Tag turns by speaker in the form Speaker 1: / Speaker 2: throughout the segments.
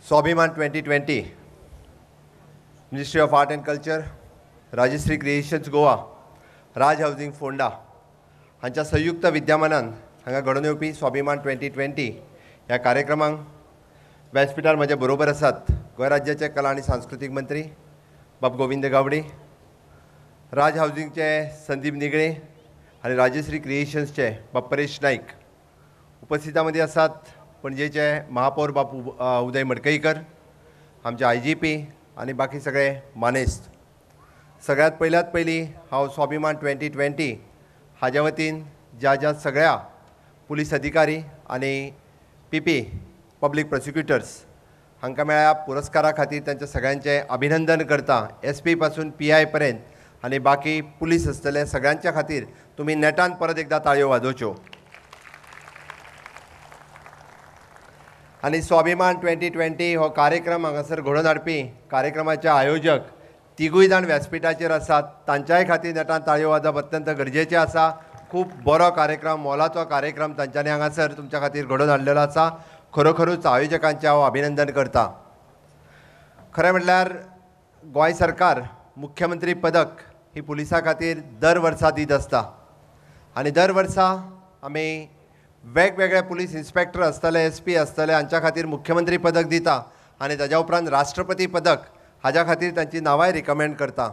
Speaker 1: Swabhiman 2020 ministry of art and culture, Rajshri creations Goa, Raj housing Ponda हांच्या संयुक्त विद्यमानान हांगा घडोवन येवपी स्वाभिमान 2020 ह्या कार्यक्रमांक व्यासपिठार म्हजे बरोबर आसात गोंय राज्याचे कला आनी सांस्कृतीक मंत्री बाब गोविंद गावडे, राज हावजिंगचे संदीप निगळे आनी राजश्री क्रिएशन्सचे बाब परेश नाईक. उपस्थितां मदीं आसात पणजेचे महापौर बाब उदय मडकईकर, आमचे IGP आनी बाकी सगळे मानेस्त. सगळ्यांत पयल्यात पयलीं हांव स्वाभिमान 2020 हाज्या वतीन ज्या ज्या सगळ्या पुलीस अधिकारी आनी PP public प्रोसिक्युटर्स हांकां मेळ्ळ्या पुरस्कारा खातीर तांच्या सगळ्यांचें अभिनंदन करता. SP पासून PI पर्यंत आनी बाकी पुलीस आसतले सगळ्यांच्या खातीर तुमी नेटान परत एकदां ताळयो वाजोवच्यो. आनी स्वाभिमान 2020 हो कार्यक्रम हांगासर घडोवन हाडपी कार्यक्रमाचे आयोजक तिगूय जाण व्यासपिठाचेर आसात, तांच्याय खातीर नेटान ताळयो वाजप अत्यंत गरजेचें आसा. खूब बरो कार्यक्रम, मोलाचो कार्यक्रम तांच्यांनी हांगासर तुमच्या खातीर घडोवन हाडलेलो आसा. खरोखरूच आयोजकांचें हांव अभिनंदन करता. खरें म्हटल्यार गोंय सरकार मुख्यमंत्री पदक ही पुलिसां खातीर दर वर्सा दीत आसता आनी दर वर्सा आमी वेगवेगळे पुलीस इन्स्पेक्टर आसतले, SP आसतले हांच्या खातीर मुख्यमंत्री पदक दिता आनी ताज्या उपरांत राष्ट्रपती पदक हाज्या खातीर तांची नांवांय रिकमेंड करता.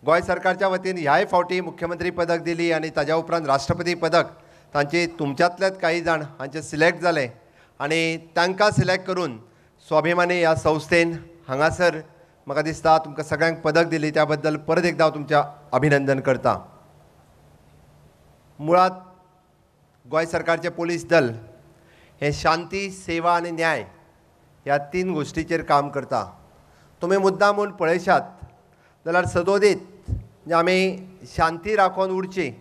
Speaker 1: गोंय सरकारच्या वतीन ह्याय फावटी मुख्यमंत्री पदक दिली आनी ताज्या उपरांत राष्ट्रपती पदक तांची तुमच्यांतल्याच काही जाण हांचे सिलेक्ट जाले आनी तांकां सिलेक्ट करून स्वाभिमानी ह्या संस्थेन हांगासर म्हाका दिसता तुमकां सगळ्यांक पदक दिली, त्या बद्दल परत एकदां हांव तुमचें अभिनंदन करता. मुळांत गोंय सरकारचें पोलीस दल हें शांती, सेवा आनी न्याय ह्या तीन गोश्टीचेर काम करता. तुमी मुद्दाम म्हूण पळयशात जाल्यार सदोदीत म्हणजे आमी शांती राखून उरची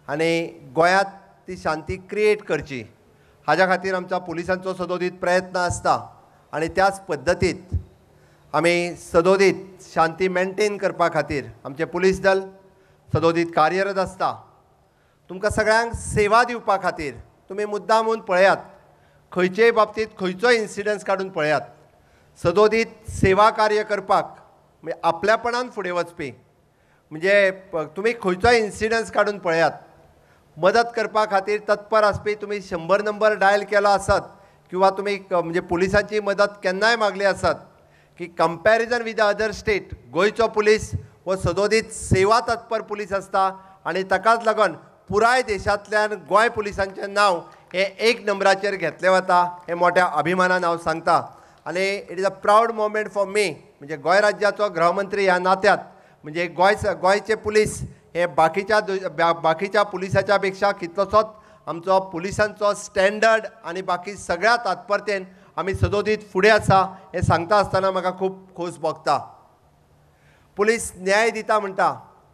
Speaker 1: आनी गोंयांत ती शांती क्रिएट करची हाज्या खातीर आमच्या पुलिसांचो सदोदीत प्रयत्न आसता आनी त्याच पद्दतीत आमी सदोदीत शांती मेनटेन करपा खातीर आमचें पुलीस दल सदोदीत कार्यरत आसता. तुमकां सगळ्यांक सेवा दिवपा खातीर तुमी मुद्दाम म्हूण पळयात, खंयचेय बाबतींत खंयचोय इन्सिडन्स काडून पळयात, सदोदीत सेवा कार्य करपाक म्हणजे आपल्यापणान फुडें वचपी, म्हणजे तुमी खंयचोय इन्सिडन्स काडून पळयात, मदत करपा खातीर तत्पर आसपी. तुमी 100 नंबर डायल केलो आसत किंवा तुमी म्हणजे पुलिसांची मदत केन्नाय मागली आसत की comparison with other state गोंयचो पुलीस हो सदोदीत सेवा तत्पर पुलीस आसता आनी ताकाच लागून पुराय देशांतल्यान गोंय पुलिसांचें नांव हें एक नंबराचेर घेतलें वता हें मोठ्या अभिमानान हांव सांगता. आनी it is a proud moment for me, म्हणजे गोंय राज्याचो गृहमंत्री ह्या नात्यांत म्हणजे गोंयचे पुलीस हे बाकीच्या पुलिसाच्या पेक्षा कितलोसोच आमचो पुलिसांचो स्टँडर्ड आनी बाकी सगळ्या तात्परतेन आमी सदोदीत फुडें आसा हें सांगता आसतना म्हाका खूब खोस भोगता. पुलीस न्याय दिता म्हणटा,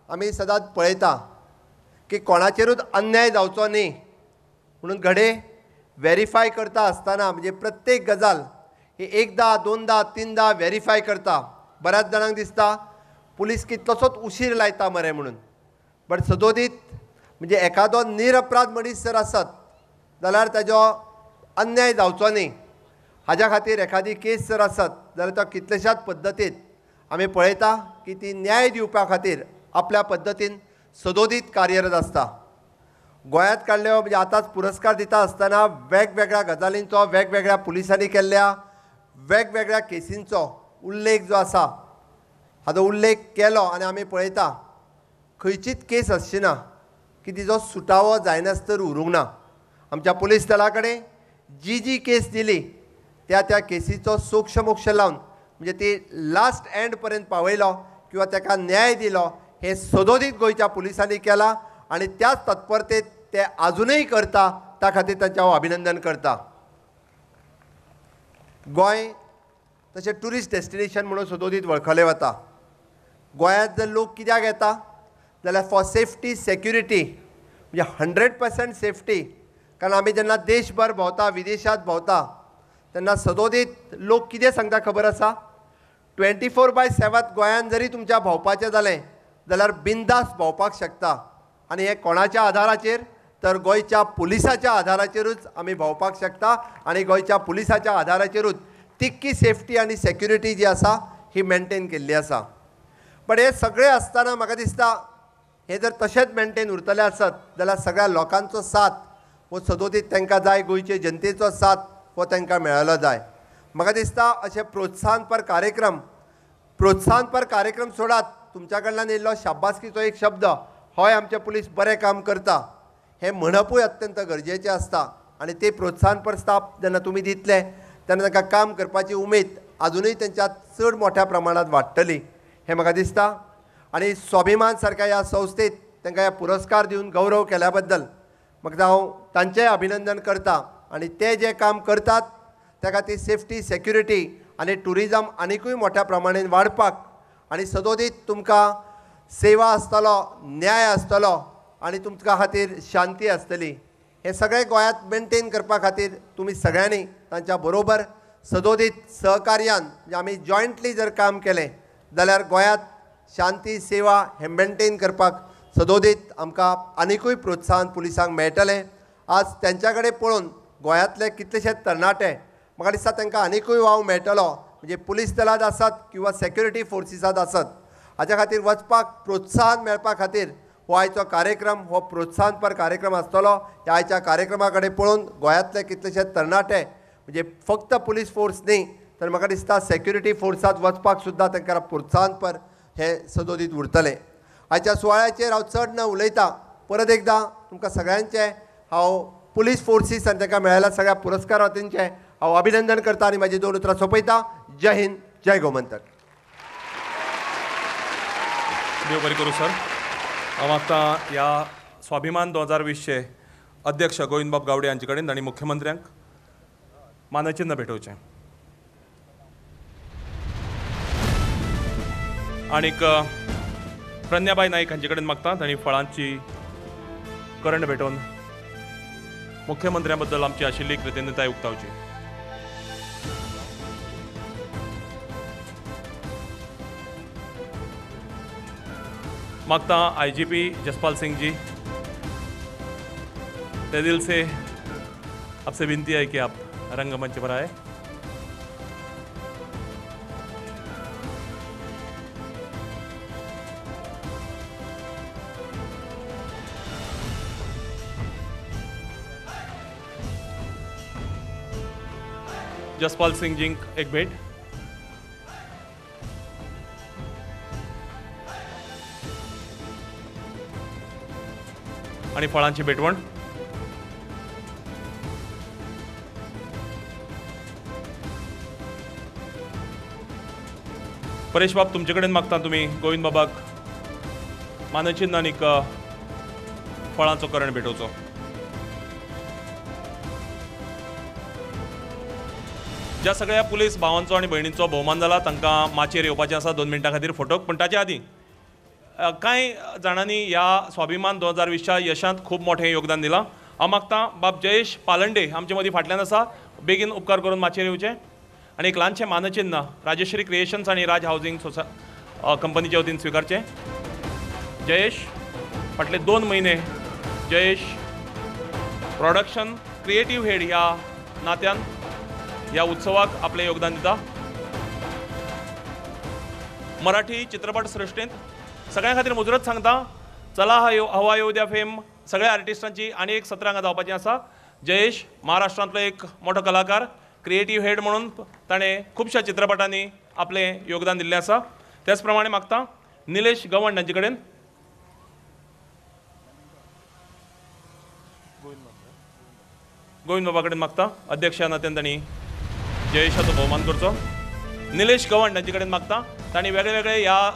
Speaker 1: आमी सदांच पळयता की कोणाचेरूच अन्याय जावचो न्ही म्हणून घडये वेरीफाय करता आसतना म्हणजे प्रत्येक गजाल ही एकदां, दोनदां, तिनदां वेरीफाय करता. बऱ्याच जाणांक दिसता पुलीस कितलोसोच उशीर लायता मरे म्हणून, बट सदोदीत म्हणजे एखादो निरपराध मनीस जर आसत जाल्यार ताजो अन्याय जावचो न्ही हाज्या खातीर एखादी केस जर आसत जाल्यार तो कितलेशाच पद्दतीन आमी पळयता की ती न्याय दिवपा खातीर आपल्या पद्दतीन सदोदीत कार्यरत आसता. गोंयांत काडल्यो म्हणजे आतांच पुरस्कार दिता आसतना वेगवेगळ्या गजालींचो, वेगवेगळ्या पुलिसांनी केल्ल्या वेगवेगळ्या केसींचो उल्लेख जो आसा हाजो उल्लेख केलो आनी आमी पळयता खंयचीच केस आसची ना की तिजो सुटावो जायनासतर उरूंक ना. आमच्या पुलीस दला कडेन जी जी केस दिली त्या त्या केसीचो सोक्षमोक्ष लावन म्हणजे ती लास्ट एंड पर्यंत पावयलो किंवा ताका न्याय दिलो हें सदोदीत गोंयच्या पुलिसांनी केलां आनी त्याच तत्परतेत ते आजुनूय करता, त्या खातीर तांचें हांव अभिनंदन करता. गोंय तशें ट्युरिस्ट डेस्टिनेशन म्हणून सदोदीत वळखलें वता. गोंयांत जर लोक कित्याक येता जाल्यार फॉर सेफ्टी, सेक्युरिटी, म्हणजे 100% सेफ्टी. कारण आमी जेन्ना देशभर भोंवता, विदेशांत भोंवता तेन्ना सदोदीत लोक कितें सांगता खबर आसा, 24/7 गोंयांत जरी तुमच्या भोंवपाचें जालें जाल्यार बिंदास भोंवपाक शकता. आनी हें कोणाच्या आधाराचेर तर गोंयच्या पुलिसाच्या आधाराचेरूच आमी भोंवपाक शकता आनी गोंयच्या पुलिसाच्या आधाराचेरूच तितकी सेफ्टी आनी सेक्युरिटी जी आसा ही मेंटेन केल्ली आसा. बट हे सगळें आसतना म्हाका दिसता हे जर तशेंच मेंटेन उरतले आसत जाल्यार सगळ्या लोकांचो साथ हो सदोदीत तांकां जाय, गोंयचे जनतेचो साथ हो तांकां मेळलो जाय. म्हाका दिसता अशें प्रोत्साहनपर कार्यक्रम सोडात, तुमच्या कडल्यान येयल्लो शाबासकीचो एक शब्द हय आमचे पुलीस बरें काम करता हें म्हणपूय अत्यंत गरजेचें आसता. आनी ते प्रोत्साहनपर स्टाफ जेन्ना तुमी दितले तेन्ना तांकां काम करपाची उमेद आजुनूय तेंच्या चड मोठ्या प्रमाणांत वाडटली हें म्हाका दिसता. आनी स्वाभिमान सारक्या ह्या संस्थेत तांकां ह्या पुरस्कार दिवन गौरव केल्या बद्दल म्हाका हांव तांचेंय अभिनंदन करता. आनी ते जें काम करतात त्या खातीर सेफ्टी सेक्युरिटी आनी ट्युरिजम आनिकूय मोठ्या प्रमाणान वाडपाक आनी सदोदीत तुमकां सेवा आसतलो, न्याय आसतलो आनी तुमकां खातीर शांती आसतली. हें सगळें गोंयांत मेंटेन करपा खातीर तुमी सगळ्यांनी तांच्या बरोबर सदोदीत सहकार्यान म्हणजे आमी जॉयंटली जर काम केलें जाल्यार गोंयांत शांती सेवा हें मेंटेन करपाक सदोदीत आमकां आनिकूय प्रोत्साहन पुलिसांक मेळटलें. आज तेंच्या कडेन पळोवन गोंयांतले कितलेशे तरणाटे म्हाका दिसता तांकां आनिकूय वाव मेळटलो, म्हणजे पुलीस दलांत आसत किंवा सेक्युरिटी फोर्सिसांत आसत हाच्या खातीर वचपाक प्रोत्साहन मेळपा खातीर हो आयचो कार्यक्रम हो प्रोत्साहनपर कार्यक्रम आसतलो. ह्या आयच्या कार्यक्रमा कडेन पळोवन गोंयांतले कितलेशे तरणाटे म्हणजे फक्त पुलीस फोर्स न्ही तर म्हाका दिसता सेक्युरिटी फोर्सांत वचपाक सुद्दां तांकां प्रोत्साहनपर हे सदोदीत उरतलें. आयच्या सुवाळ्याचेर हांव चड न उलयतां, परत एकदां तुमकां सगळ्यांचें हांव पुलीस फोर्सीस आनी तांकां मेळिल्ल्या सगळ्या पुरस्कारा वतीनचें हांव अभिनंदन करता आनी म्हाजी दोन उतरां सोंपयता. जय हिंद, जय गोमंतक.
Speaker 2: देव बरें करूं सर. हांव आतां ह्या स्वाभिमान 2020चे अध्यक्ष गोविंदबाब गावडे हांचे कडेन आनी मुख्यमंत्र्यांक मानचिन्ह भेटोवचें. आनीक प्रज्ञाबाई नाईक हांचे कडेन मागता तांणी फळांची करंड भेटोवन मुख्यमंत्र्यां बद्दल आमची आशिल्ली कृतज्ञताय उक्तावची. मागता IGP Jaspal Singh ji, तहे दिल से आपसे विनती है कि आप रंगमंच पर आए. जसपाल सिंह जी एक भेट. आणि फळांची भेटवण. परेश बाब तुमचे कडेन मागता तुमी गोविंद बाबाक मानचिन्ह आनी फळांचो करण भेटोवचो. ज्या सगळ्या पुलीस भावांचो आनी भयणींचो भोवमान जाला तांकां माचयेर येवपाचें आसा 2 मिनटां खातीर फोटोक. पूण ताच्या आदीं कांय जाणांनी ह्या स्वाभिमान 2020च्या यशांत खूब मोठें योगदान दिलां. हांव मागतां बाब जयेश पालंडे आमचे मदीं फाटल्यान आसा, बेगीन उपकार करून माचयेर येवचें आनी एक ल्हानशें मानचिन्ह राजेश्री क्रिएशन्स आनी राज हावजींग कंपनीच्या वतीन स्विकारचें. जयेश फाटले 2 म्हयने जयेश प्रोडक्शन क्रिएटीव हेड ह्या नात्यान ह्या उत्सवाक आपलें योगदान दिता. मराठी चित्रपट सृश्टींत सगळ्यां खातीर मुजरत सांगता, चला हवा येऊ द्या फेम सगळ्या आर्टिस्टांची आनी एक सत्रां हांगा जावपाचें आसा. जयेश महाराष्ट्रांतलो एक मोठो कलाकार, क्रिएटीव हेड म्हणून ताणें खुबश्या चित्रपटांनी आपलें योगदान दिल्लें आसा. त्याच प्रमाणे मागता निलेश गवंड हांचे कडेन. गोविंद बाबा कडेन मागता अध्यक्ष ह्या नात्यान तांणी जयेशाचो भोवमान करचो. निलेश गवंड हांचे कडेन मागता, तांणी वेगळे वेगळे ह्या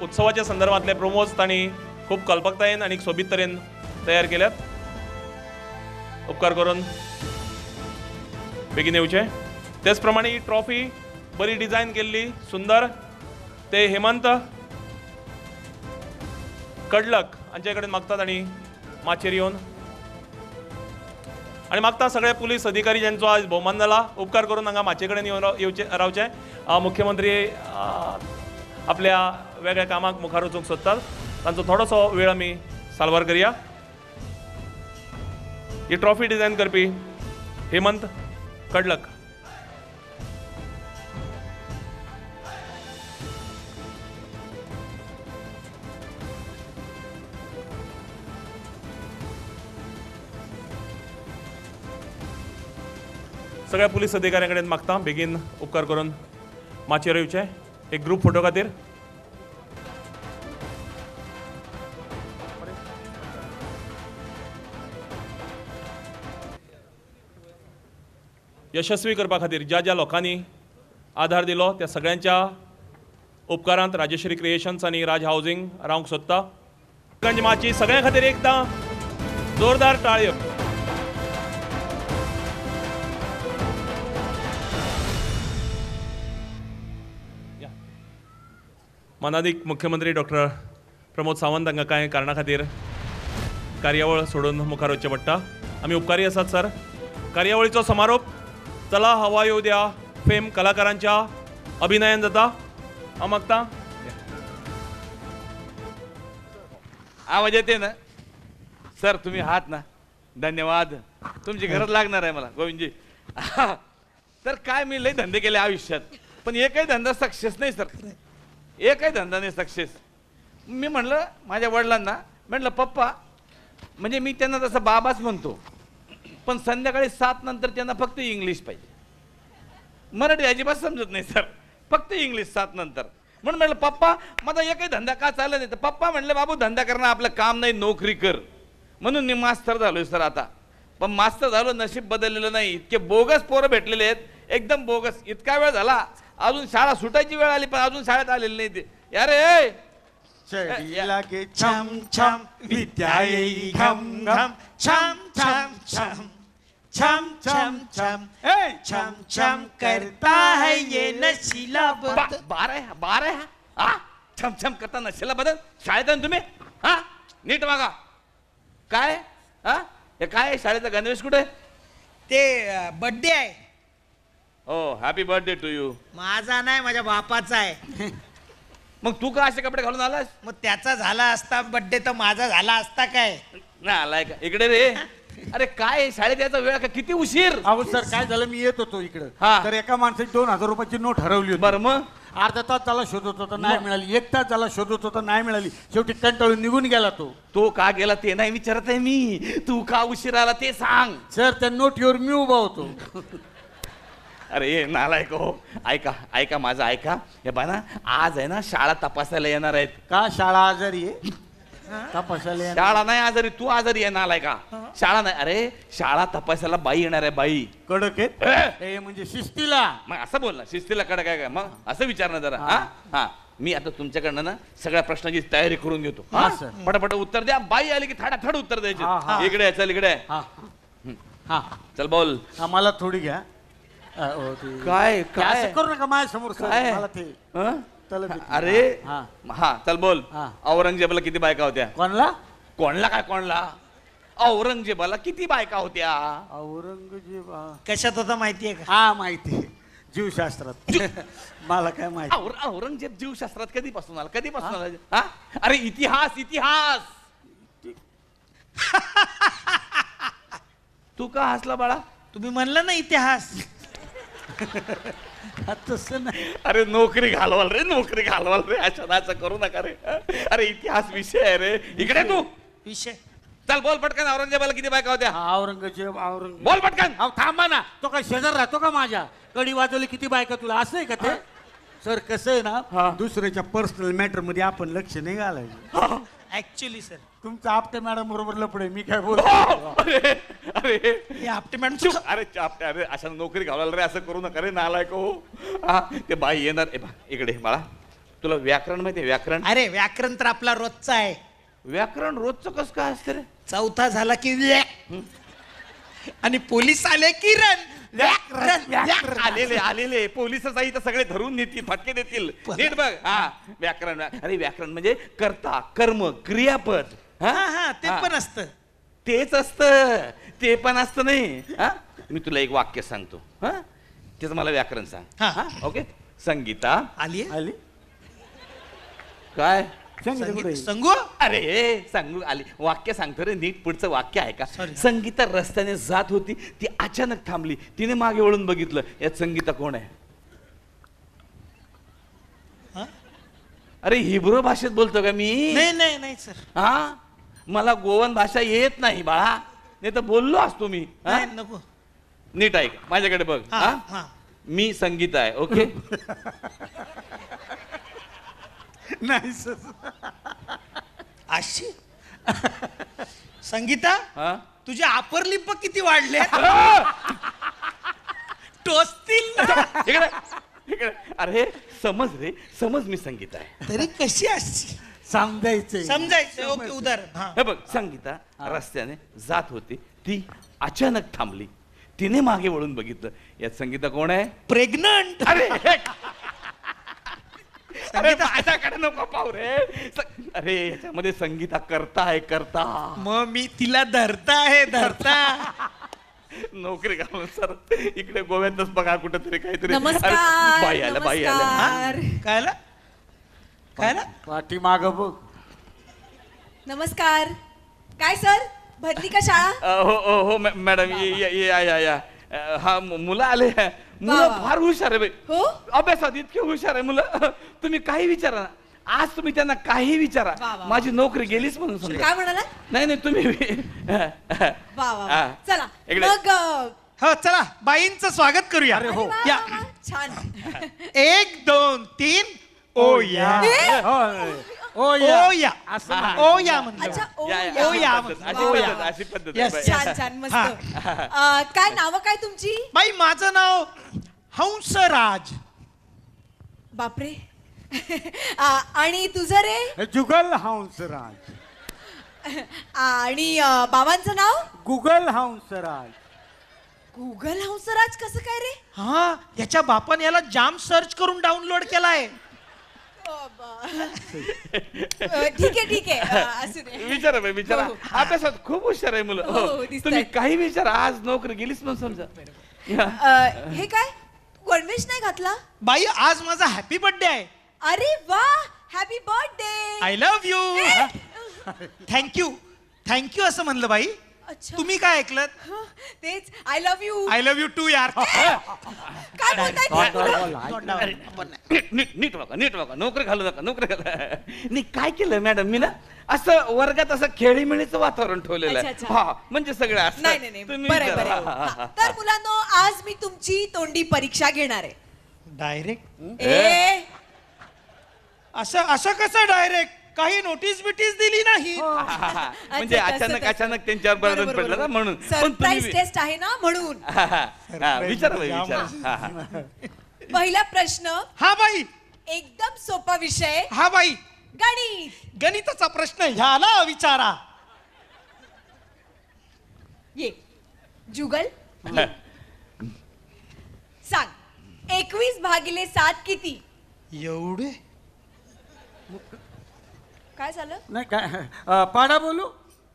Speaker 2: उत्सवाच्या संदर्भांतले प्रोमोज तांणी खूब कल्पकतायेन आनी सोबीत तरेन तयार केल्यात. उपकार करून बेगीन येवचें. तेच प्रमाणे ही ट्रॉफी बरी डिझायन केल्ली सुंदर, ते हेमंत कडलक हांचे कडेन मागतात आनी माचयेर येवन आनी मागता सगळे पुलीस अधिकारी ज्यांचो आज भोवमान जाला उपकार करून हांगा माचये कडेन येवन येवचे रावचें. मुख्यमंत्री आपल्या वेगळ्या कामाक मुखार वचूंक सोदतात, तांचो थोडोसो वेळ आमी साल्वार करया. ही ट्रॉफी डिझायन करपी हेमंत कडलक. सगळ्या पुलीस अधिकाऱ्यां कडेन मागता बेगीन उपकार करून माचयेर येवचें एक ग्रुप फोटो खातीर. यशस्वी करपा खातीर ज्या ज्या लोकांनी आधार दिलो त्या सगळ्यांच्या उपकारांत राजेश्री क्रिएशन्स आनी राज हावजींग रावंक सोदता. माची सगळ्यां खातीर एकदां जोरदार टाळयो. मानादीक मुख्यमंत्री डॉक्टर प्रमोद सावंत हांकां कांय कारणा खातीर कार्यावळ सोडून मुखार वचचें पडटा. आमी उपकारी आसात सर. कार्यावळीचो समारोप चला हवा येऊ द्या फेम कलाकारांच्या अभिनयान जाता. हांव मागता
Speaker 3: आवाज येते ना सर? तुम्ही आहात ना? धन्यवाद, तुमची गरज लागणार आहे मला गोविंदजी. तर काय मी लय धंदे केले आयुष्यात, पण एकही धंदा सक्सेस नाही सर, एकही धंदा नाही सक्सेस. मी म्हणलं माझ्या वडिलांना, म्हटलं पप्पा, म्हणजे मी त्यांना तसं बाबाच म्हणतो, पण संध्याकाळी 7 नंतर त्यांना फक्त इंग्लिश पाहिजे, मराठी अजिबात समजत नाही सर, फक्त इंग्लिश 7 नंतर. म्हणून म्हटलं पप्पा माझा एकही धंदा का चालला नाही? तर पप्पा म्हणले बाबू धंदा करणं आपलं काम नाही, नोकरी कर. म्हणून मी मास्तर झालोय सर आता. पण मास्तर झालो नशीब बदललेलं नाही. इतके बोगस पोरं भेटलेले आहेत, एकदम बोगस. इतका वेळ झाला अजून शाळा सुटायची वेळ आली पण अजून शाळेत आलेली नाही ते. अरे
Speaker 4: चढी छम छम विद्या येई घम घम छम छम छम छम छम छम छम छम करता है ये नशीला बदन.
Speaker 3: बारा बारा हा छम छम करता नशीला बदन. शाळेत आहे तुम्ही? हा नीट मागा काय. हा हे काय शाळेचा गणवेश कुठे?
Speaker 5: ते बर्थडे आहे.
Speaker 3: हो, हॅपी बर्थडे टू you.
Speaker 5: माझा नाही, माझ्या बापाचा आहे.
Speaker 3: मग तू का असे कपडे घालून आलास?
Speaker 5: मग त्याचा झाला असता बर्थडे तर माझा झाला असता काय?
Speaker 3: नाही आलाय का इकडे रे? अरे काय शाळेत यायचा वेळ का? किती उशीर.
Speaker 4: अहो सर काय झालं, मी येत होतो इकडे तर एका माणसाची 2000 रुपयाची नोट हरवली होती.
Speaker 3: बरं, मग
Speaker 4: अर्धा तास त्याला शोधत होता नाही मिळाली, 1 तास त्याला शोधत होता नाही मिळाली, शेवटी कंटाळून निघून गेला तो.
Speaker 3: तो का गेला ते नाही विचारत आहे मी, तू का उशीर आला ते सांग.
Speaker 4: सर त्या नोटीवर मी उभा होतो.
Speaker 3: अरे नालायक हो, ऐका ऐका माझं ऐका. हे बा ना आज आहे ना शाळा तपासायला येणार आहेत.
Speaker 4: का शाळा आजारी आहे? तपासायला
Speaker 3: शाळा नाही आजारी, तू आजारी आहे नालायका. शाळा नाही, अरे शाळा तपासायला बाई येणार आहे. बाई
Speaker 4: कडक आहे म्हणजे शिस्तीला.
Speaker 3: मग असं बोल ना, शिस्तीला कडक आहे का? मग असं विचार ना जरा. हा हा, मी आता तुमच्याकडनं ना सगळ्या प्रश्नाची तयारी करून घेतो. हा पटापट उत्तर द्या. बाई आली की थाडाथाड उत्तर द्यायचे. इकडे चल, इकडे
Speaker 4: हा
Speaker 3: चल बोल.
Speaker 4: मला थोडी घ्या.
Speaker 3: काय काय
Speaker 4: करू नका माझ्या समोर.
Speaker 3: काय अरे हा चल बोल. औरंगजेबाला किती बायका होत्या?
Speaker 4: कोणला?
Speaker 3: कोणला काय कोणला? औरंगजेबाला किती बायका होत्या?
Speaker 4: औरंगजेब
Speaker 5: कशात होता माहितीये का?
Speaker 4: हा माहिती, जीवशास्त्रात. मला काय माहिती
Speaker 3: औरंगजेब जीवशास्त्रात कधीपासून आला? कधीपासून आला? हा अरे इतिहास इतिहास. तू का हसला बाळा?
Speaker 5: तुम्ही म्हणलं ना इतिहास.
Speaker 4: तसं नाही.
Speaker 3: अरे नोकरी घालवाल रे, नोकरी घालवाल रे, अशा असं करू नका रे. अरे इतिहास विषय आहे रे. इकडे तू
Speaker 5: विषय.
Speaker 3: चल बोल पटकन. औरंगजेबाला किती बायका होत्या?
Speaker 4: औरंगजेब औरंगजेब
Speaker 3: बोल पटकन.
Speaker 4: अहो थांबा ना, तो काय शेजार राहतो का माझ्या? कडी वाजवली किती बायका तुला असं आहे का ते? सर कसं आहे ना, दुसऱ्याच्या पर्सनल मॅटर मध्ये आपण लक्ष नाही घालायचं.
Speaker 5: ऍक्च्युली सर
Speaker 4: तुमचं आपटे मॅडम बरोबर लपडे, मी काय बोलतो.
Speaker 3: अरे अरे
Speaker 5: आपटे मॅडम,
Speaker 3: अरे आपटे, अरे अशा नोकरी घालवायला रे, असं करू नका रे नालायक हो. हा ते बाई येणार. ए बा इकडे बाळा, तुला व्याकरण माहिती आहे? व्याकरण?
Speaker 5: अरे व्याकरण तर आपला रोजचा आहे.
Speaker 3: व्याकरण रोजचं कसं काय असतं रे?
Speaker 5: चौथा झाला की आणि पोलीस आले की रन.
Speaker 3: व्याकरण आलेले आलेले पोलिसच इथं सगळे धरून नेतील, फटके देतील. नीट बघ. हा व्याकरण. अरे व्याकरण म्हणजे कर्ता कर्म क्रियापद.
Speaker 5: हा हा ते पण असतं.
Speaker 3: तेच असतं, ते पण असतं नाही. हा मी तुला एक वाक्य सांगतो, हा त्याचं मला व्याकरण सांग. हा ओके. संगीता
Speaker 5: आली
Speaker 4: आली
Speaker 3: काय
Speaker 5: संगू?
Speaker 3: अरे सांगू आली. वाक्य सांगतो रे नीट, पुढचं वाक्य आहे का? संगीता रस्त्याने जात होती, ती अचानक थांबली, तिने मागे वळून बघितलं, यात संगीता कोण आहे? अरे हिब्रू भाषेत बोलतो का मी?
Speaker 5: नाही नाही नाही सर.
Speaker 3: हा मला गोवन भाषा येत नाही बाळा, नाही तर बोललो असतो मी.
Speaker 5: नको
Speaker 3: नीट ऐक, माझ्याकडे बघ. हा, मी संगीता आहे. ओके.
Speaker 4: नाही
Speaker 5: अशी संगीता, तुझे अपर लिप किती वाढले, टोचतील.
Speaker 3: इकडे इकडे. अरे समज रे, समज, मी संगीता आहे.
Speaker 5: तरी कशी असची
Speaker 4: समजायचं,
Speaker 5: समजायचं. ओके, उदाहरण.
Speaker 3: हे बघ, संगीता रस्त्याने जात होती, ती अचानक थांबली, तिने मागे वळून बघितलं. यात संगीता कोण आहे?
Speaker 5: प्रेग्नंट.
Speaker 3: अरे अरे माझ्याकडे नको पाहू रे. अरे याच्यामध्ये संगीता करता आहे, करता.
Speaker 5: मग मी तिला धरता आहे, धरता.
Speaker 3: नोकरी का सर, इकडे गोव्यातच बघा कुठेतरी काहीतरी.
Speaker 6: नमस्कार.
Speaker 3: बाई आल्या, बाई आल्या.
Speaker 5: काय आला, काय आला?
Speaker 4: पाठीमाग बघ.
Speaker 6: नमस्कार. काय सर, भरली का शाळा?
Speaker 3: हो हो हो मॅडम, या या या. हा मुलं आले, मुलं फार हुशार आहे बाई.
Speaker 6: हो,
Speaker 3: अभ्यासात इतके हुशार आहे मुलं, तुम्ही काही विचारा ना, आज तुम्ही त्यांना काही विचारा, माझी नोकरी गेलीच म्हणून समजा.
Speaker 6: काय म्हणाला?
Speaker 3: नाही नाही तुम्ही.
Speaker 6: वा चला मग.
Speaker 5: हो चला, बाईंचं स्वागत करूया.
Speaker 4: अरे हो,
Speaker 5: या.
Speaker 6: छान.
Speaker 5: 1 2 3.
Speaker 4: ओ या, ओ या,
Speaker 5: ओ या म्हणलं.
Speaker 6: अच्छा, ओ या,
Speaker 3: अशी पद्धत.
Speaker 6: छान छान, मस्त. काय नाव काय तुमची?
Speaker 5: बाई माझं नाव हंसराज.
Speaker 6: बापरे. आणि तुझं रे?
Speaker 4: जुगल हंसराज.
Speaker 6: आणि बाबांचं नाव?
Speaker 4: गुगल हंसराज.
Speaker 6: गुगल हंसराज कसं काय रे?
Speaker 5: हा, याच्या बापाने याला जाम सर्च करून डाउनलोड केलाय.
Speaker 6: ठीक आहे ठीक आहे, असू दे.
Speaker 3: विचारा बाई, विचारा. अभ्यासात खूप हुशार आहे मुलं. तुम्ही काही विचारा, आज नोकरी गेलीच म्हणून समजा.
Speaker 6: हे काय गणवेश नाही घातला?
Speaker 5: बाई आज माझा हॅपी बर्थडे आहे.
Speaker 6: अरे वा, happy birthday.
Speaker 5: I love you. Thank you, thank you असं म्हणलं बाई.
Speaker 6: अच्छा,
Speaker 5: तुम्ही काय ऐकलं?
Speaker 6: तेच, I love you.
Speaker 5: I love you too यार.
Speaker 6: काय बोलताय?
Speaker 3: नीट नीट वागा, नीट वागा, नोकरी घालू नका, नोकरी घालू. नाही काय केलं मॅडम मी ना, असं वर्गात असं खेळीमेळीचं वातावरण ठेवलेलं आहे. हा म्हणजे सगळं असं.
Speaker 6: नाही नाही, बरं बरं. तर मुलांनो, आज मी तुमची तोंडी परीक्षा घेणार आहे.
Speaker 5: डायरेक्ट? असं असं कसं डायरेक्ट? काही नोटीस बिटीस दिली नाही.
Speaker 3: म्हणजे अचानक अचानक त्यांच्यावर बर्डन पडलं ना म्हणून.
Speaker 6: सरप्राईज टेस्ट आहे ना म्हणून.
Speaker 3: विचारा विचारा.
Speaker 6: पहिला प्रश्न.
Speaker 5: हा बाई,
Speaker 6: एकदम सोपा विषय.
Speaker 5: हा बाई,
Speaker 6: गणित.
Speaker 5: गणिताचा प्रश्न ह्याला विचारा.
Speaker 6: ये जुगल, सांग 21 भागिले 7 किती?
Speaker 5: एवढे?
Speaker 6: काय झालं?
Speaker 4: नाही काय, पाढा बोलू?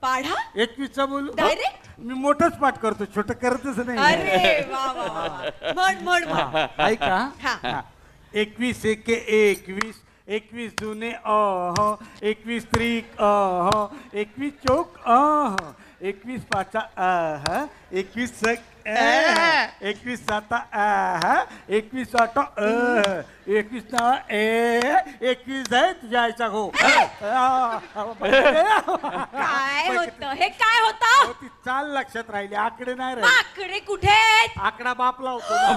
Speaker 6: पाढा?
Speaker 4: 21 चा बोलू
Speaker 6: डायरेक्ट?
Speaker 4: मी मोठंच पाठ करतो, छोटं करतच नाही.
Speaker 6: अरे वा वा, म्हण म्हण.
Speaker 4: ऐका, 21 एके 21, 21 दुने अह, 21 त्रिक अह, 21 चौक अह, 21 पाचा अह, 21 सक अह, 21 साता अह, 21 आठ अह, 21 नवा ए, 21 आहे तुझ्या आईचा गो.
Speaker 6: काय होतं हे? काय होतं?
Speaker 4: ती चाल लक्षात राहिली, आकडे नाही राहिले.
Speaker 6: आकडे कुठे?
Speaker 4: आकडा बापला होतो ना.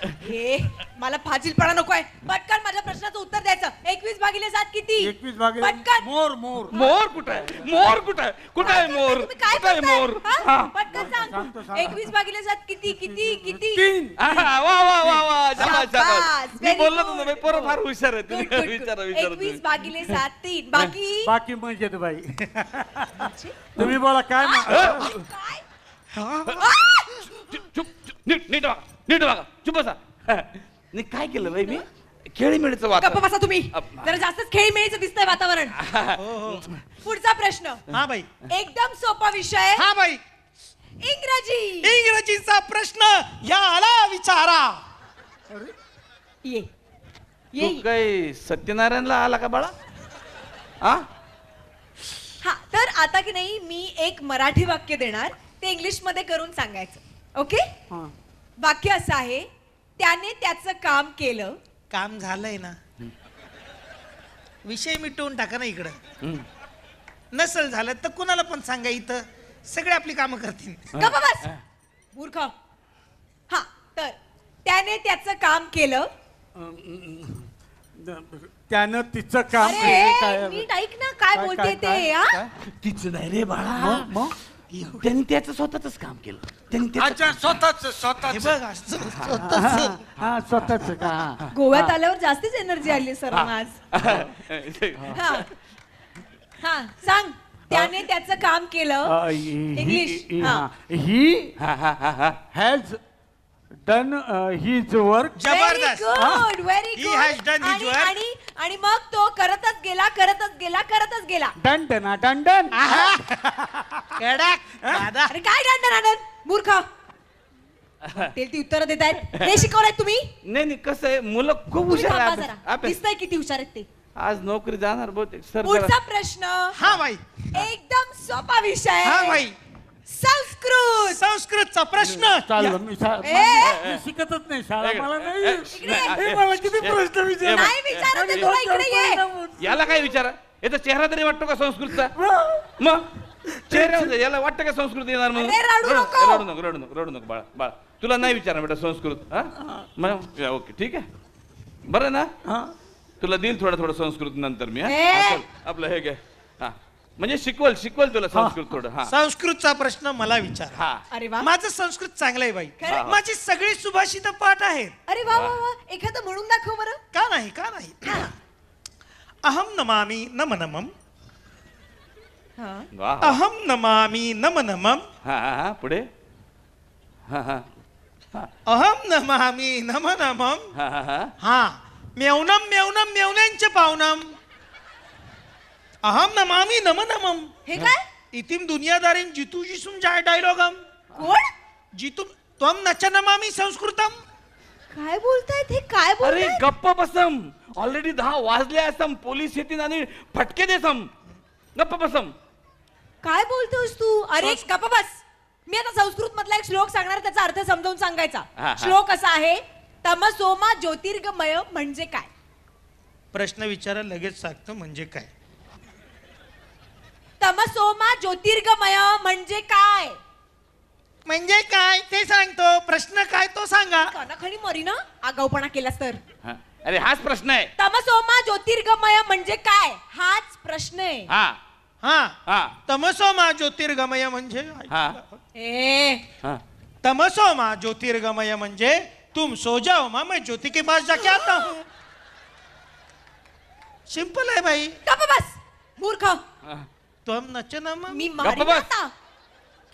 Speaker 6: हे मला फाजीलपणा नकोय. पटकन माझ्या प्रश्नाचं उत्तर द्यायचं. 21 भागिले 7 किती?
Speaker 4: 21 भागिले
Speaker 6: पटकन.
Speaker 4: मोर मोर
Speaker 3: मोर कुठे आहे? मोर कुठे आहे? कुठे आहे मोर?
Speaker 6: काय
Speaker 3: आहे मोर?
Speaker 6: पटकन सांग. 21 भागिले 7 किती किती किती?
Speaker 4: 3.
Speaker 3: वा वा वा वा, शाबास शाबास. मी बोललो तुम्ही पोरं फार हुशार आहे. तुम्ही विचारा विचारा.
Speaker 6: 21 भागिले 7 3. बाकी
Speaker 4: बाकी म्हणजे बाई तुम्ही बोला. काय
Speaker 3: चुप, नीट नीट वागा, नीट वागा, चुप बसा. नाही काय केलं बाई मी? खेळीमेळीचं वातावरण.
Speaker 6: गप्प बसा तुम्ही, जरा जास्तच खेळीमेळीचं दिसतंय वातावरण. पुढचा प्रश्न.
Speaker 5: हा बाई,
Speaker 6: एकदम सोपा विषय.
Speaker 5: हा बाई,
Speaker 6: इंग्रजी.
Speaker 5: इंग्रजीचा प्रश्न याला विचारा.
Speaker 6: ये
Speaker 3: तू काय सत्यनारायणला आला का बाळा? हा
Speaker 6: हा, तर आता की नाही मी एक मराठी वाक्य देणार, ते इंग्लिश मध्ये करून सांगायचं. ओके? वाक्य असं आहे, त्याने त्याचं काम केलं.
Speaker 5: काम झालंय ना, विषय मिटवून टाका ना इकडं. नसल झालं तर कुणाला पण सांगा, इथं सगळे आपली कामं करतील.
Speaker 6: गप्प बस. मूर्ख. हा, तर त्याने त्याचं काम केलं.
Speaker 4: त्यानं तिचं काम केलं.
Speaker 6: नीट ऐक ना काय बोलते ते.
Speaker 3: तिचं नाही रे बाळा, त्यांनी त्याचं स्वतःच काम केलं.
Speaker 4: स्वतःच स्वतःच का?
Speaker 6: गोव्यात आल्यावर जास्तीच एनर्जी आली सर आज. हा सांग, त्याने त्याचं काम केलं. English.
Speaker 4: He has done his work.
Speaker 5: जबरदस्त.
Speaker 6: Good, very
Speaker 5: He has done his
Speaker 6: good.
Speaker 5: work.
Speaker 6: आणि आणि मग तो करतच गेला, करतच गेला, करतच गेला.
Speaker 4: Done done done done.
Speaker 5: कडक दादा.
Speaker 6: अरे काय डन डन आनंद, मूर्ख. ते ती उत्तरं देत आहेत. हे शिकवलंय तुम्ही?
Speaker 3: नाही नाही, कसं आहे मुलं खूप हुशार आहेत.
Speaker 6: दिसतंय किती हुशार आहेत ते.
Speaker 3: आज नोकरी जाणार बहुतेक सर.
Speaker 6: पुढचा प्रश्न.
Speaker 5: हा भाई,
Speaker 6: एकदम सोपा विषय.
Speaker 5: हा भाई,
Speaker 6: संस्कृत.
Speaker 5: संस्कृतचा प्रश्न.
Speaker 4: चाललो मी, शिकतच नाही शाळा मला नाही. मला किती प्रश्न विचार
Speaker 6: नाही विचारत तुला, इकडे ये.
Speaker 3: याला काय विचारा, याचा चेहरा तरी वाटतो का संस्कृतचा? मग चेहरा याला वाटतं का संस्कृत येणार म्हणून? रडू नको, रडू नको, रडू नको बाळा. बाळा तुला नाही विचारणार बेटा संस्कृत. हा मग ओके, ठीक आहे, बरं ना. तुला देईल थोडं थोडं संस्कृत नंतर मी. आपलं हे घे. हा म्हणजे शिकवल, शिकवल तुला संस्कृत थोडं. हा,
Speaker 5: संस्कृतचा प्रश्न मला विचार.
Speaker 3: हा,
Speaker 6: अरे वा,
Speaker 5: माझं संस्कृत चांगलं आहे बाई. माझी सगळी सुभाषित पाठ आहेत.
Speaker 6: अरे वा वा वा, एखादं म्हणून दाखव बरं.
Speaker 5: का नाही, का नाही. अहम नमामि नम नमम. अहम नमामि नम नमम.
Speaker 3: हा पुढे.
Speaker 5: अहम नमामि नम नमम. हा मेवनम मेवनम मेवण्यांचे पावनम. अहम नमामि नम नमम.
Speaker 6: हे काय?
Speaker 5: इतिम दुनियादारीम जितू जिसुम जाय डायलॉगम.
Speaker 6: कोण?
Speaker 5: जितू त्वम नच नमामि संस्कृतम.
Speaker 6: काय बोलतायत हे, काय बोलतायत?
Speaker 3: अरे गप्प बसम, ऑलरेडी 10 वाजले असम, पोलीस येतील आणि फटके देसम. गप्प बसम.
Speaker 6: काय बोलतोस तू? अरे गप्प बस. मी आता संस्कृत मधला एक श्लोक सांगणार, त्याचा अर्थ समजावून सांगायचा. श्लोक असा आहे, तमसोमा ज्योतिर्गमय म्हणजे काय?
Speaker 5: प्रश्न विचारा लगेच सांगतो म्हणजे काय.
Speaker 6: तमसोमा ज्योतिर्गमय म्हणजे काय?
Speaker 5: म्हणजे काय ते सांगतो, प्रश्न काय तो सांगा.
Speaker 6: कानाखाली मरी ना आगाऊपणा केलास तर.
Speaker 3: अरे हाच प्रश्न आहे.
Speaker 6: तमसोमा ज्योतिर्गमय म्हणजे काय हाच प्रश्न आहे.
Speaker 3: हा
Speaker 5: हा, तमसोमा ज्योतिर्गमय म्हणजे तमसोमा ज्योतिर्गमय म्हणजे तुम सो जाओ माँ, मैं ज्योति के पास जाके आता हूँ. सिंपल है भाई.
Speaker 6: गप्प बस मूर्ख.
Speaker 5: तुम नच ना
Speaker 6: मी मारीन आता.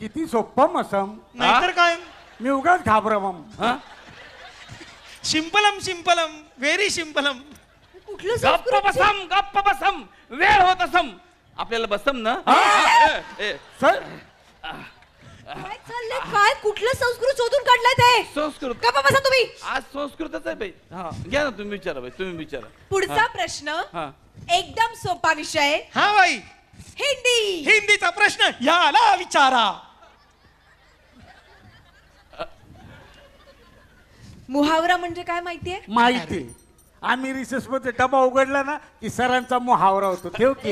Speaker 4: किती सोपं मसम.
Speaker 5: नाहीतर काय,
Speaker 4: मी उगाच घाबरवम.
Speaker 5: सिंपलम सिंपलम व्हेरी सिंपलम.
Speaker 6: कुठलं
Speaker 3: गप्प बसम, गप्प बसम, वेळ होत असम आपल्याला. बसम ना
Speaker 4: सर.
Speaker 6: काय चाललंय काय? कुठलं संस्कृत शोधून काढलंय ते?
Speaker 3: संस्कृत.
Speaker 6: गप्प बसा तुम्ही.
Speaker 3: आज संस्कृतच आहे बाई. हा घ्या ना, तुम्ही विचारा बाई, तुम्ही विचारा.
Speaker 6: पुढचा प्रश्न एकदम सोपा विषय.
Speaker 5: हा बाई,
Speaker 6: हिंदी.
Speaker 5: हिंदीचा प्रश्न याला विचारा.
Speaker 6: मुहावरा म्हणजे काय माहितीये?
Speaker 4: माहिती. आम्ही रिसेस मध्ये डबा उघडला ना की सरांचा मुहावरा होतो. ठेव की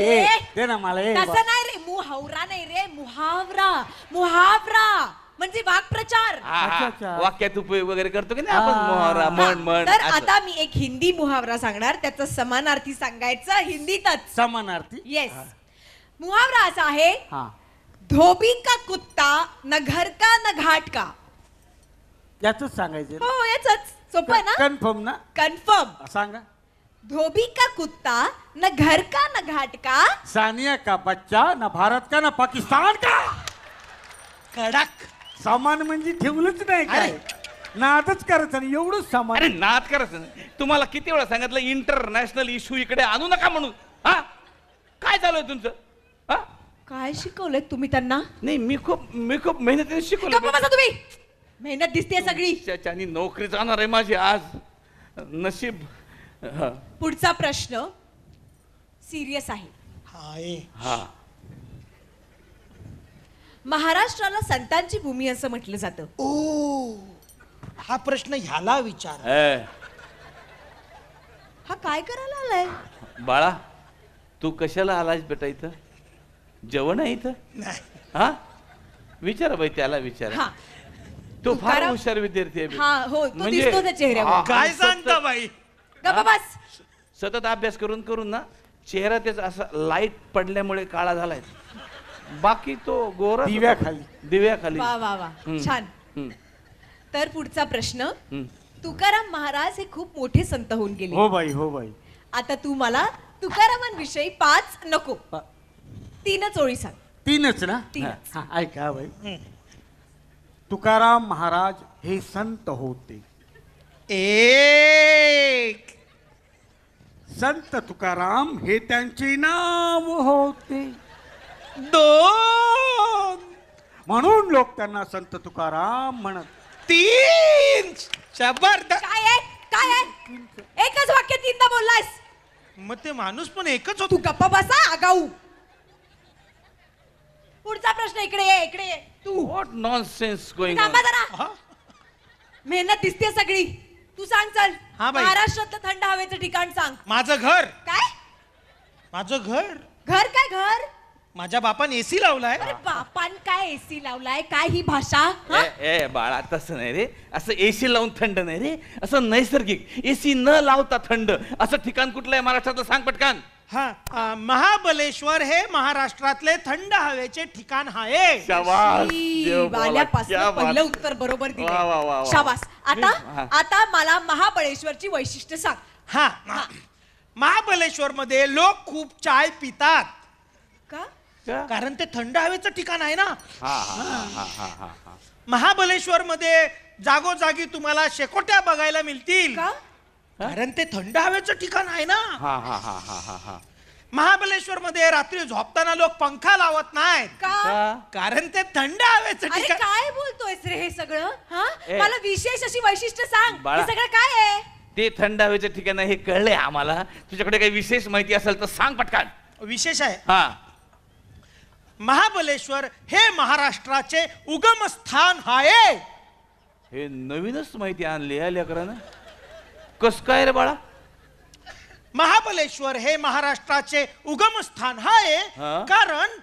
Speaker 4: दे ना मला.
Speaker 6: तसं नाही रे, मुहावरा नाही रे, मुहावरा. मुहावरा म्हणजे वाक्प्रचार.
Speaker 3: वाक्यात उपयोग वगैरे करतो की नाही आपण मुहावरा, म्हण म्हण.
Speaker 6: तर आता मी एक हिंदी मुहावरा सांगणार, त्याचं समानार्थी सांगायचं हिंदीतच.
Speaker 4: समानार्थी?
Speaker 6: येस. मुहावरा असा आहे, धोबी का कुत्ता न घर का न घाट का.
Speaker 4: याच सांगायचं?
Speaker 6: हो याच. सोपं ना?
Speaker 4: कन्फर्म ना?
Speaker 6: कन्फर्म.
Speaker 4: सांगा.
Speaker 6: धोबी का कुत्ता न घर का न घाट का,
Speaker 4: सानिया का बच्चा न भारत का न पाकिस्तान का.
Speaker 5: कडक.
Speaker 4: सामान म्हणजे ठेवलंच नाही काय, नादच करायचं नाही एवढंच सामान.
Speaker 3: अरे नाद करायचं नाही. तुम्हाला किती वेळा सांगितलं इंटरनॅशनल इश्यू इकडे आणू नका म्हणून. हा काय चालू आहे तुमचं? हा
Speaker 6: काय शिकवलंय तुम्ही त्यांना?
Speaker 3: नाही मी खूप मेहनतीने शिकवलं.
Speaker 6: गप्प बसा तुम्ही, मेहनत दिसते सगळी.
Speaker 3: आणि नोकरी जाणार आहे माझी आज, नशीब.
Speaker 6: पुढचा प्रश्न सिरियस आहे.
Speaker 3: हा,
Speaker 6: महाराष्ट्राला संतांची भूमी असं म्हटलं जातं.
Speaker 5: ओ हा प्रश्न ह्याला विचार.
Speaker 6: हा काय करायला आलाय
Speaker 3: बाळा? तू कशाला आलायस बेटा इथं? जेवण आहे इथं? हा विचारा बाई त्याला विचारा. तो फार हुशार विद्यार्थी आहे.
Speaker 6: हा हो, तो दिसतो त्या चेहऱ्यावर.
Speaker 5: काय सांगता बाई?
Speaker 6: गप्प बस.
Speaker 3: सतत अभ्यास करून करून ना चेहरा त्याचा असा लाईट पडल्यामुळे काळा झालाय, बाकी तो गोरा.
Speaker 4: दिव्याखाली,
Speaker 3: दिव्याखाली.
Speaker 6: वा वा वा, छान. तर पुढचा प्रश्न, तुकाराम महाराज हे खूप मोठे संत होऊन गेले.
Speaker 4: हो बाई, हो बाई.
Speaker 6: आता तू मला तुकारामांविषयी 5 नको 3 ओळी सांग.
Speaker 4: 3च ना? ऐका बाई, तुकाराम महाराज हे संत होते.
Speaker 5: एक
Speaker 4: संत तुकाराम हे त्यांचे नाव होते.
Speaker 5: 2
Speaker 4: म्हणून लोक त्यांना संत तुकाराम म्हणत.
Speaker 5: 3 जबरदस्त.
Speaker 6: काय आहे, काय आहे? एकच वाक्य 3दा बोललास.
Speaker 5: मग ते माणूस पण एकच होतो.
Speaker 6: तू गप्पा बसा आगाऊ. पुढचा प्रश्न, इकडे ये, इकडे ये तू.
Speaker 3: What nonsense going on.
Speaker 6: थांबा जरा, मेहनत दिसते सगळी. तू सांग चल, महाराष्ट्रातलं थंड हवेचं ठिकाण सांग.
Speaker 5: माझं घर.
Speaker 6: काय?
Speaker 5: माझं घर.
Speaker 6: घर काय घर?
Speaker 5: माझ्या बापाने एसी लावलाय.
Speaker 6: अरे बापान काय एसी लावलाय? काय ही भाषा?
Speaker 3: ए बाळा, तसं नाही रे. असं एसी लावून थंड नाही रे, असं नैसर्गिक एसी न लावता थंड असं ठिकाण कुठलं आहे महाराष्ट्रातलं सांग पटकन.
Speaker 5: हा, महाबलेश्वर हे महाराष्ट्रातले थंड हवेचे ठिकाण आहे.
Speaker 3: शाबास,
Speaker 6: पहिलं उत्तर बरोबर दिलं. शाबास. आता आता मला महाबळेश्वरची वैशिष्ट्य सांग.
Speaker 5: हा, महाबळेश्वर मध्ये लोक खूप चाय पितात.
Speaker 6: का?
Speaker 5: कारण ते थंड हवेचं ठिकाण आहे ना. महाबळेश्वर मध्ये जागोजागी तुम्हाला शेकोट्या बघायला मिळतील, कारण ते थंड हवेचं ठिकाण आहे ना. महाबळेश्वर मध्ये रात्री झोपताना लोक पंखा लावत नाहीत, कारण ते थंड हवेचं ठिकाण.
Speaker 6: काय बोलतोयस रे हे सगळं? मला विशेष अशी वैशिष्ट्य सांग, हे सगळं काय आहे?
Speaker 3: ते थंड हवेचं ठिकाण आहे हे कळलंय आम्हाला. तुझ्याकडे काही विशेष माहिती असेल तर सांग पटकन.
Speaker 5: विशेष आहे.
Speaker 3: हा,
Speaker 5: महाबळेश्वर हे महाराष्ट्राचे उगमस्थान आहे.
Speaker 3: हे नवीनच माहिती आणली आहे लेकरानं. कस काय रे बाळा?
Speaker 5: महाबळेश्वर हे महाराष्ट्राचे उगमस्थान आहे कारण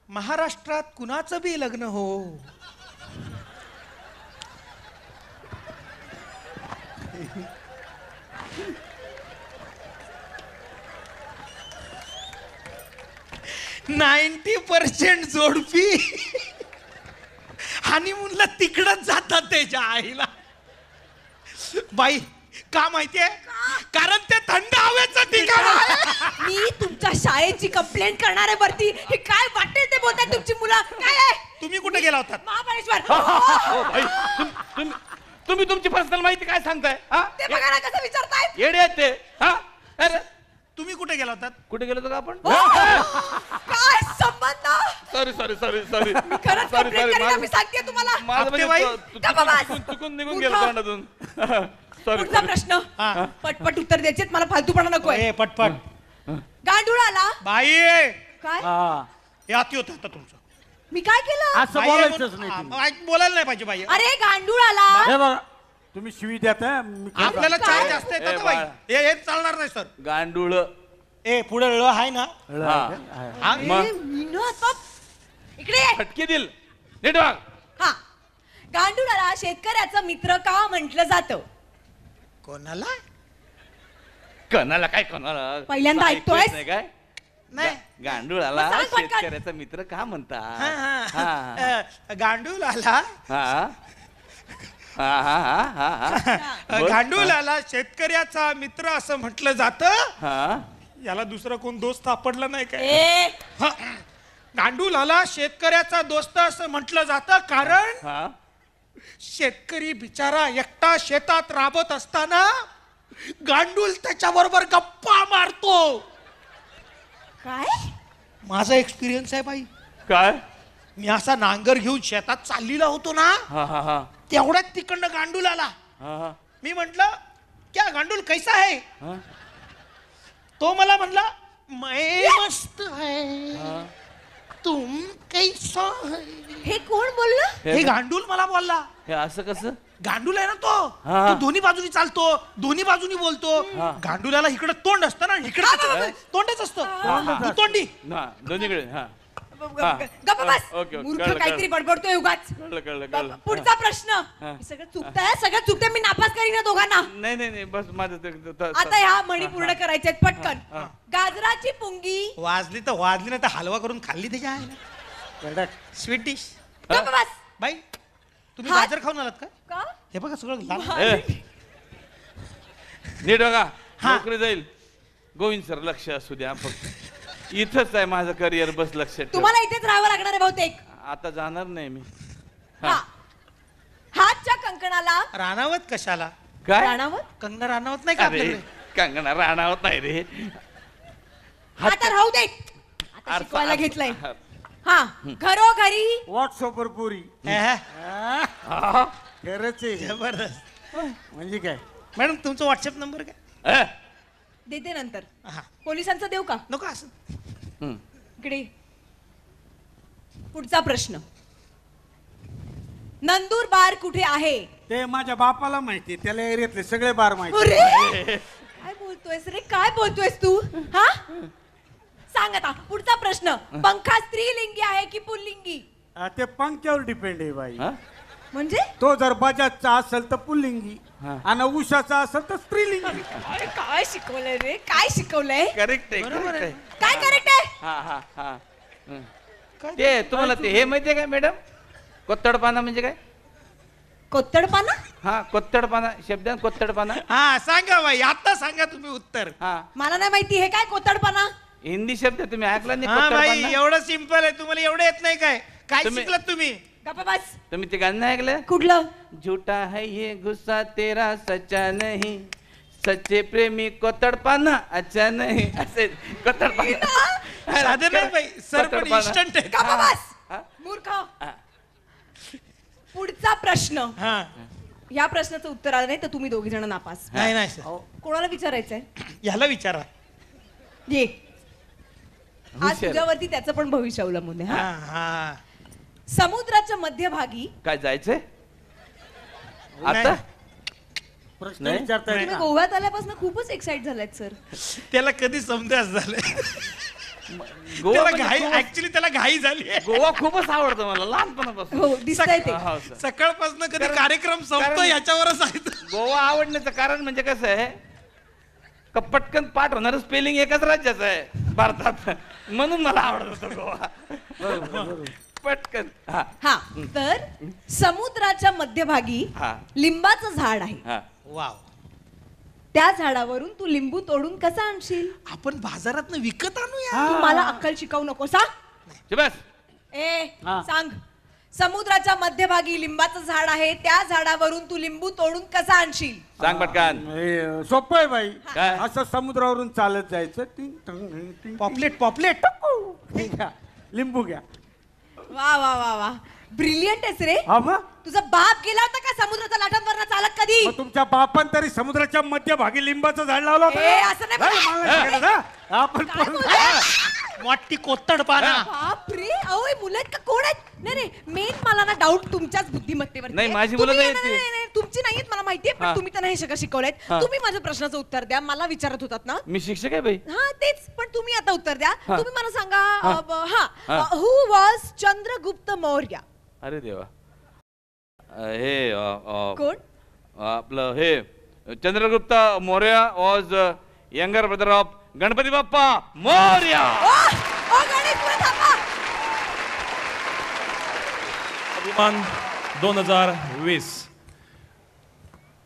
Speaker 5: महाराष्ट्रात कुणाचं बी लग्न हो. 90% जोडपी हनीमूनला तिकडच जातात त्याच्या आईला. बाई का माहितीये? कारण ते थंड हवेचं ठिकाण आहे.
Speaker 6: मी तुमच्या शाळेची कंप्लेंट करणार आहे वरती. हे काय वाटेल ते बोलतात तुमची मुलं. काय आहे?
Speaker 5: तुम्ही कुठे गेला होता?
Speaker 6: महाबळेश्वर.
Speaker 3: तुम्ही तुमची पर्सनल माहिती काय सांगताय?
Speaker 6: ते बघा ना कसं विचारताय.
Speaker 3: येडे आहेत ते. अरे
Speaker 5: तुम्ही कुठे गेला होतात?
Speaker 3: कुठे गेलो होतो का आपण?
Speaker 6: काय संबंध?
Speaker 3: सॉरी सॉरी सॉरी सॉरी,
Speaker 6: मी खरंच कंप्लेंट करेन, मी सांगते तुम्हाला.
Speaker 3: चुकून निघून गेलो तोंडातून.
Speaker 6: पुढचा प्रश्न, पटपट उत्तर द्यायचे, मला फालतूपणा नकोय.
Speaker 5: पटपट.
Speaker 6: गांडूळ आला
Speaker 5: बाई.
Speaker 6: काय
Speaker 5: हे अति होतं आता तुमचं.
Speaker 6: मी काय केलं?
Speaker 4: असं बोलायचंच नाही,
Speaker 5: बोलायला नाही पाहिजे बाई.
Speaker 6: अरे गांडूळ आला.
Speaker 4: हे बघा तुम्ही शिवी देताय,
Speaker 5: आपल्याला चार जास्त येतात बाई. हे चालणार नाही सर.
Speaker 3: गांडूळ
Speaker 5: ए पुढे ळ आहे ना.
Speaker 6: इकडे
Speaker 3: फटके दिल नीट वाग.
Speaker 6: हा, गांडूळाला शेतकऱ्याचा मित्र का म्हटलं जातं?
Speaker 5: कोणाला?
Speaker 3: कोणाला काय कोणाला?
Speaker 6: पहिल्यांदा ऐकतोय
Speaker 3: काय?
Speaker 5: नाही,
Speaker 3: गांडूळाला शेतकऱ्याचा मित्र का म्हणतात?
Speaker 5: गांडूळाला गांडूळाला शेतकऱ्याचा मित्र असं म्हटलं जातं. याला दुसरा कोण दोस्त सापडला नाही काय? गांडूळाला शेतकऱ्याचा दोस्त असं म्हटलं जातं कारण शेतकरी बिचारा एकटा शेतात राबत असताना गांडूल त्याच्याबरोबर गप्पा मारतो.
Speaker 6: काय?
Speaker 5: माझा एक्सपिरियन्स आहे बाई.
Speaker 3: काय?
Speaker 5: मी असा नांगर घेऊन शेतात चाललेला होतो ना, तेवढ्यात तिकडनं गांडूल आला. मी म्हंटल क्या गांडूल कैसा है? तो मला म्हणला मैं मस्त है, तुम कैसा है.
Speaker 6: हे कोण बोललं?
Speaker 5: हे गांडूल मला बोलला.
Speaker 3: हे असं कसं?
Speaker 5: गांडूल आहे ना तो, तो दोन्ही बाजूनी चालतो, दोन्ही बाजूनी बोलतो. गांडुलाला इकडे तोंड असतं ना, इकडे तोंडच असतं, तोंडी
Speaker 3: दोन्हीकडे.
Speaker 6: गप्प बस, मूर्ख काहीतरी बडबडतोय उगाच. पुढचा प्रश्न. सगळं चुकतंय, सगळं चुकतंय, मी नापास करीन दोघांना.
Speaker 3: नाही नाही नाही, बस माझं.
Speaker 6: आता ह्या म्हणी पूर्ण करायच्या आहेत पटकन. गाजराची पुंगी
Speaker 5: वाजली तर वाजली, नाही तर हलवा करून खाल्ली त्याच्या आहे. Sweet dish.
Speaker 6: गप्प बस.
Speaker 5: बाई तुम्ही गाजर खाऊन आलात का? हे बघा सगळं लाल.
Speaker 3: नीट बघा, नोकरी जाईल. गोविंद सर लक्ष असू द्या फक्त, इथंच आहे माझं करिअर, बस लक्ष.
Speaker 6: तुम्हाला इथेच राहावं लागणार आहे बहुतेक.
Speaker 3: आता जाणार नाही मी.
Speaker 6: हातच्या कंकणाला
Speaker 5: राणावत कशाला?
Speaker 3: काय
Speaker 6: राणावत?
Speaker 5: कंगना राणावत नाही का?
Speaker 3: कंगना राणावत नाही रे.
Speaker 6: आता राहू दे, आता शिकवायला घेतलंय. हा, घरोघरी
Speaker 4: व्हॉट्सअपवर पुरी. खरंच
Speaker 5: जबरदस्त.
Speaker 4: म्हणजे काय
Speaker 5: मॅडम तुमचा व्हॉट्सअप नंबर काय?
Speaker 6: देते नंतर. पोलिसांचा देऊ का?
Speaker 5: नको असं.
Speaker 6: इकडे पुढचा प्रश्न. नंदुरबार कुठे आहे?
Speaker 4: ते माझ्या बापाला माहिती, त्याला एरियातले सगळे बार माहिती.
Speaker 6: काय बोलतोयस रे, काय बोलतोयस तू? हा सांग आता. पुढचा प्रश्न. पंखा स्त्रीलिंगी आहे की पुल्लिंगी?
Speaker 4: ते पंख्यावर डिपेंड आहे बाई.
Speaker 6: म्हणजे
Speaker 4: तो जर बजाजचा असेल तर पुल्लिंगी आणि उषाचा असेल तर स्त्रीलिंगी.
Speaker 6: काय शिकवलंय रे, काय शिकवलंय?
Speaker 3: करेक्ट आहे,
Speaker 6: काय करेक्ट आहे?
Speaker 3: हा हा हा. ते तुम्हाला ते हे माहितीये काय मॅडम, कोत्तडपाना म्हणजे काय?
Speaker 6: कोत्तडपाना?
Speaker 3: हा कोत्तडपाना शब्द, कोत्तडपाना.
Speaker 5: हा सांगा बाई, आता सांगा तुम्ही उत्तर.
Speaker 3: हा
Speaker 6: मला नाही माहिती हे काय कोत्तडपाना.
Speaker 3: हिंदी शब्द तुम्ही ऐकला नाही?
Speaker 5: एवढं सिंपल आहे, तुम्हाला एवढं येत नाही काय? काय शिकलात तुम्ही?
Speaker 6: बस.
Speaker 3: तुम्ही ते गाणं ऐकलं?
Speaker 6: कुठलं?
Speaker 3: झूठा है ये गुस्सा तेरा सच्चा नहीं, सच्चे प्रेमी को तड़पाना अच्छा नहीं. असे कोतडपाना
Speaker 5: साधं नाही बाई सर, पण इन्स्टंट आहे.
Speaker 6: गप्प बस मूर्ख. पुढचा प्रश्न. या प्रश्नाचं उत्तर आलं नाही तर तुम्ही दोघी जण नापास.
Speaker 5: नाही नाही सर.
Speaker 6: कोणाला विचारायचंय?
Speaker 5: ह्याला विचारा.
Speaker 6: ये आज तुझ्यावरती त्याचं पण भविष्य अवलंबून आहे. हा, समुद्राच्या मध्यभागी
Speaker 3: काय जायचंय आता?
Speaker 4: प्रश्न विचारताय.
Speaker 6: तुम्ही गोव्यात आल्यापासून खूपच एक्साइट झालात सर.
Speaker 5: त्याला कधी समजाच झालं. त्याला घाई, ऍक्च्युली त्याला घाई झाली.
Speaker 3: गोवा खूपच आवडतं मला लहानपणापासून.
Speaker 6: हो दिसतंय ते.
Speaker 5: सकाळपासून कधी कार्यक्रम संपतो याच्यावरच आहे.
Speaker 3: गोवा आवडण्याचं कारण म्हणजे कसं आहे का पटकन पाठ होणार स्पेलिंग एकाच राज्याचं आहे भारतात, म्हणून मला आवडत होतं गोवा पटकन.
Speaker 6: हा तर समुद्राच्या मध्यभागी लिंबाचं झाड आहे.
Speaker 5: वाव.
Speaker 6: त्या झाडावरून तू लिंबू तोडून कसा आणशील?
Speaker 5: आपण बाजारात विकत आणूया.
Speaker 6: तू मला अक्कल शिकवू नको. सांग. ए सांग, समुद्राच्या मध्यभागी लिंबाचं झाड आहे, त्या झाडावरून तू लिंबू तोडून कसा आणशील?
Speaker 3: सांग पटकन.
Speaker 4: सोपं आहे बाई, असं समुद्रावरून चालत जायचं,
Speaker 5: पॉपलेट पॉपलेट
Speaker 4: लिंबू घ्या.
Speaker 6: वा वा वा वा, ब्रिलियंट आहेस रे. तुझा बाप गेला होता का समुद्राच्या लाटांवर चालत कधी?
Speaker 4: तुमच्या बापान तरी समुद्राच्या मध्यभागी लिंबाचं झाड लावलं होतं.
Speaker 6: असं नाही.
Speaker 4: आपण
Speaker 5: मोठी कोत्तडपाना.
Speaker 6: बापरे, अहो मुलं आहेत का कोण आहेत? नाही नाही, मेन मला ना डाऊट तुमच्याच बुद्धिमत्तेवर.
Speaker 3: नाही माझी मुलं नाही,
Speaker 6: तुमची नाही आहेत मला माहितीये, पण तुम्ही त्यांना हे सगळं शिकवलंय. तुम्ही माझ्या प्रश्नाचं उत्तर द्या. मला विचारत होतात ना,
Speaker 3: मी शिक्षक आहे बाई.
Speaker 6: हा तेच, पण तुम्ही आता उत्तर द्या. तुम्ही मला सांगा, हा हु वॉज चंद्रगुप्त मौर्य?
Speaker 3: अरे देवा, हे
Speaker 6: कोण
Speaker 3: आपलं हे Chandragupta Maurya was younger brother of Ganpati Bappa Morya.
Speaker 2: अभिमान 2020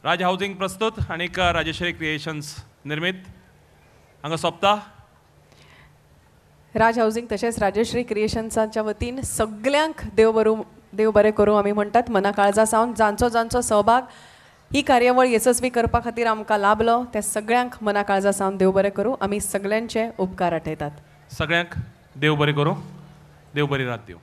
Speaker 2: राज हाऊसिंग प्रस्तुत आणि राजेश्वरी क्रिएशन्स निर्मित हांगा सोंपता.
Speaker 7: राज हाऊसिंग तशेंच राजेश्री क्रिएशन्साच्या वतीन सगळ्यांक देव बरें करूं आमी म्हणटात. मना काळजा सावन जांचो जांचो सहभाग ही कार्यावळ येसस्वी करपा खातीर आमकां लाभलो त्या सगळ्यांक मना काळजा सावन देव बरें करूं. आमी सगळ्यांचे उपकार आठयतात.
Speaker 2: सगळ्यांक देव बरें करूं, देव बरी रात दिवं.